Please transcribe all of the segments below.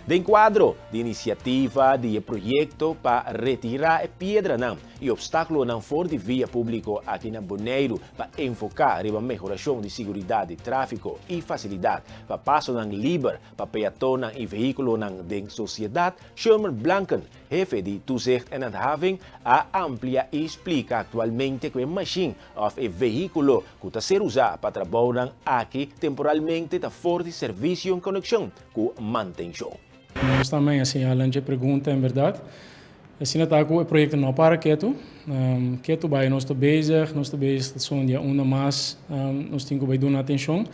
Den kuadro di inisiativa di e proyekto pa retirá e piedranan i opstákulonan for di via públiko aki na Boneiru pa enfoká riba mehorashon di siguridat di tráfiko i fasilidat pa pasonan liber pa peatonnan i vehíkulonan den sosiedat, Sherman Blanken, Hefe di Toezicht en Handhaving a amplia i splika aktualmente ku e mashin òf e vehíkulo ku ta ser usá pa trabounan aki temporalmente ta for di servisio en konekshon ku mantenshon. Nos tambe a señala dje pregunta en berdad. Asina ta ku e proyekto no a para ketu. Ketu bai nos ta bezig, nos ta bezig ta sondia unda mas nos tin ku bai duna atenshon.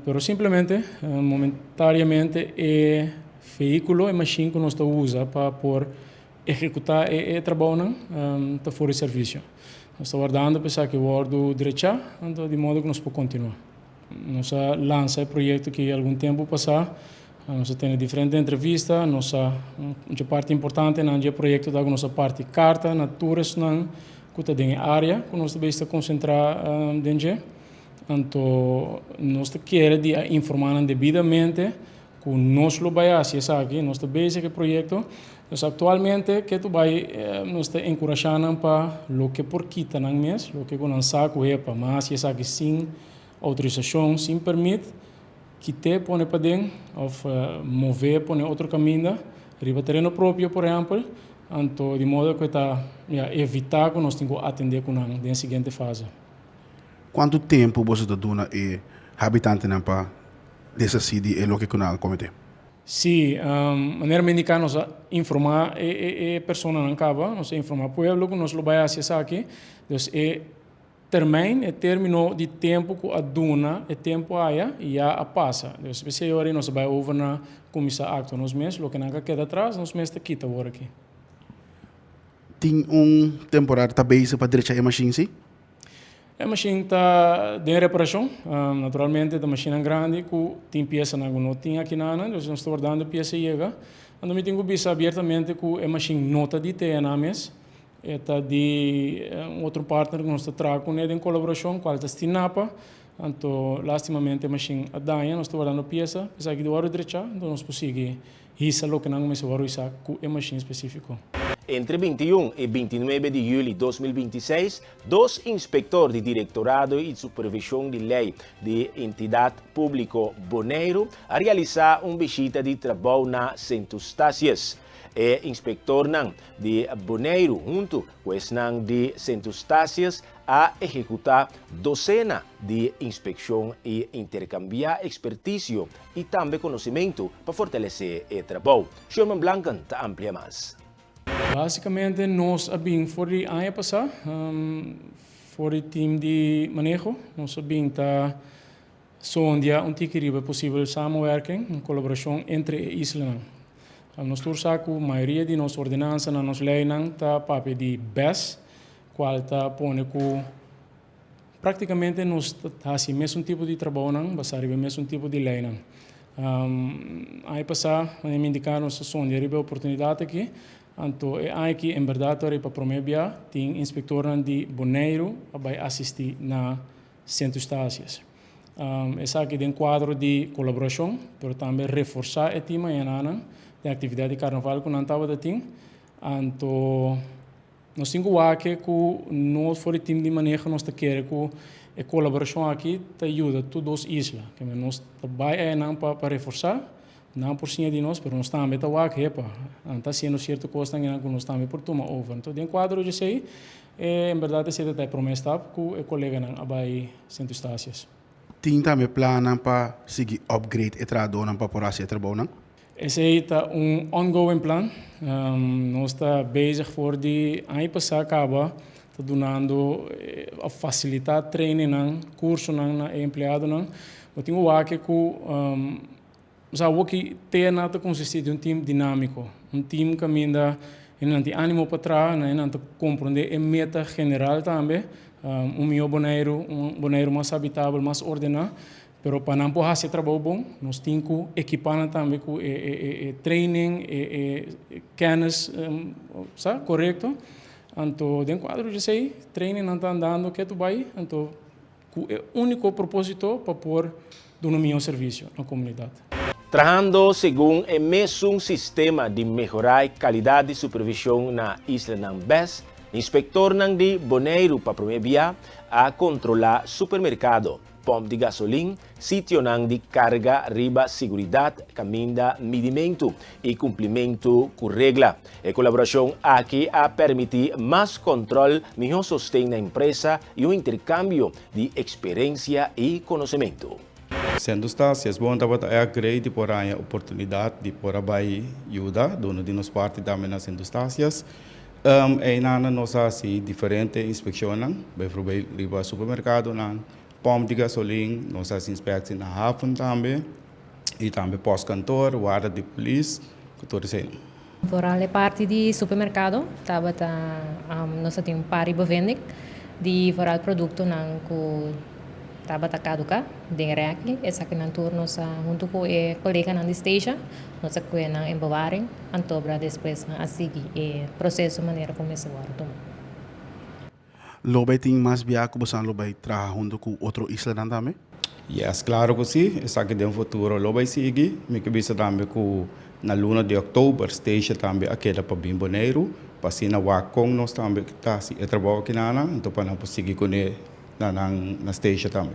Pero simplemente momentariamente e Vehíkulo, e mashin ku nos ta usa pa por ehekutá e trabounan, ta for di servisio. Nos ta wardando pa esaki wòrdu drechá, anto di modo ku nos por kontinuá. Nos a lansa e proyekto aki algun tempu pasá, nos a tene diferente entrevista, nos a, un dje parti importante nan dje proyekto ta ku nos a parti karta na tur esnan ku ta den e área ku nos ta bes ta konsentrá den dje. Anto nos ta kere di a informá nan debidamente ku nos lo bai hasi esaki, nos ta bezig e proyekto. Dus aktualmente ke tu bai nos ta enkurashá nan pa loke por kita nan mes, loke ku nan sa ku hepa, ma hasi esaki sin outorisashon, sin permit, kit'é pone paden òf mov'é pone otro kaminda riba tereno propio por ehèmpel, anto di modo ku e ta ya evitá ku nos tin ku atendé ku nan den siguiente fase. Kuantu tempu boso ta duna e habitantenan pa deshasí di e loke ku nan a kometé? Sí, manera mi indiká nos a informá e personanan kaba, nos a informá pueblo ku nos lo bai hasi esaki. Dus e termijn, e término di tempu ku a duna e tempu aya ya a pasa. Dus p'esei ora nos a bai over na kuminsá aktua nos mes, loke nan ka keda atras nos mes ta kita awor aki. Tin un temporada ta bezig pa drecha e mashin si? E mashin ta den reparashon. Naturalmente ta mashinnan grandi ku tin piesanan ku no tin akinanan, dus nos ta wardando piesa yega. Anto mi tin ku bisa abiertamente ku e mashin no ta di TNA mes, e ta di un otro partner ku nos ta traha kuné den kolaborashon, kual ta Stinapa. Anto lastimamente e mashin a daña, nos ta wardando piesa, esaki di wòrdu drechá, anto nos por sigui Hisa loke nan mester wòrdu hisá ku e mashin spesífiko. Entre 21 i 29 di yüli 2026, dos inspektor di Direktorado i Supervishon di Lei di Entidat Públiko Boneiru a realisá un bishita di trabou na Sint Eustatius. E inspektornan di Boneiru huntu ku esnan di Sint Eustatius a ehekutá dosena di inspekshon i interkambiá ekspertisio i tambe konosementu pa fortalesé e trabou. Sherman Blanken ta amplia mas. Básikamente nos a bin for di aña pasá, for di tim di maneho, nos a bin ta sondia un tiki riba e posibel samenwerking, un kolaborashon entre e islanan. Nos tur sa ku mayoria di nos ordenansanan, nos leinan ta papia di bes, kual ta pone ku Práktikamente nos ta hasi e mesun tipo di trabounan basá riba e mesun tipo di leinan. Aña pasá manera mi indiká nos a sondia riba e oportunidat aki, anto e aña aki en bèrdat ora pa promé bia tin inspektornan di Boneiru a bai asistí na Sint Eustatius. Esaki den kuadro di kolaborashon, pero tambe reforsá e tim añananan den aktividat di karnaval ku nan tabata tin. Anto. Nos tin ku wak ku nos for di tim di maneho nos ta kere ku e kolaborashon aki ta yuda tur dos isla. Kende nos ta bai einan pa pa reforsá, nan por siña di nos, pero nos tambe ta wak hepa, nan ta hasiendo sierto kosnan einan ku nos tambe por tuma over. Enton den kuadro di esei, en bèrdat esei ta ta e promé stap ku e koleganan a bai Sint Eustatius. Tin tambe plannan pa sigui upgrade e trahadónan pa por hasi e trabounan? Esei ta un ongoing plan. Nos ta bezig for di aña pasá kaba ta dunando òf fasilitá trainingnan, kursonan na e empleadonan. Bo tin ku wak ku sa awor-ki TNA ta konsistí di un tim dinámiko, un tim kaminda hendenan tin ánimo pa traha, hendenan ta komprondé e meta general tambe, un mihó Boneiru, un Boneiru mas habitabel, mas ordená. Pero pa nan por hasi e trabou bon, nos tin ku ekipá nan tambe ku e training, e kennis sa korekto. Anto den kuadro di esei, training nan ta andando ketu bai, anto ku e úniko propósito pa por duna mihó servisio na komunidat. Trahando segun e mesun sistema di mehorá e kalidat di supervishon na islanan bes, inspektornan di Boneiru pa promé bia a kontrolá supermerkado, pòmp di gasolin, sitionan di karga riba siguridat kaminda midimentu i kumplimentu ku regla. E kolaborashon aki a permití mas kòntròl, mihó sosten na empresa i un interkambio di eksperensia i konosementu. Sint Eustatius bon tabata e agree di por haña oportunidat di por a bai yuda duna di nos parti tambe na Sint Eustatius. Einan nos a hasi diferente inspekshonnan, bijvoorbeeld riba supermerkadonan, pòmp di gasolin, nos a hasi inspektie na haven tambe i tambe pòstkantor, warda di polis ku tur esei. Vooral e parti di supermerkado tabata nos a tin un par di bevinding di vooral produktonan ku tabata kaduká den rèki. Esakinan tur nos a huntu ku e koleganan di Statia nos a kue nan en bewaring antobra despues nan a sigui e proseso manera ku mester wòrdu tuma. Lo bay tin mas bia cu bosan lo bay traha hunto cu otro islanan tambe? Yes, claro cu si. Esaki den futuro lo bay sigui. Mi ke bisa tambe cu na luna di october Stacia tambe a keda pa bin Boneiru pa asina wak con nos tambe ta haci e trabou akinana, anto pa nan por sigui cune na nan na Stacia tambe.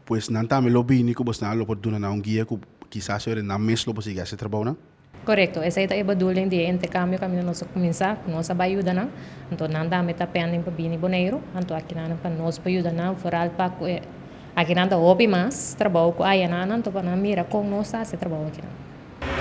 Pues nan tambe lo bini cu bosnan lo por duna nan un guia cu kisas ora nan mes lo por sigui haci e trabounan? Korekto, esei ta e bedoeling di e interkambio kaminda nos a kuminsá, ku nos a bai yuda nan, anto nan tambe ta pending pa bini Boneiru, anto akinan pa nos por yuda nan, foral pa ku e akinan ta hopi mas trabou ku ayanan, anto pa nan mira kon nos ta hasi e trabou akinan.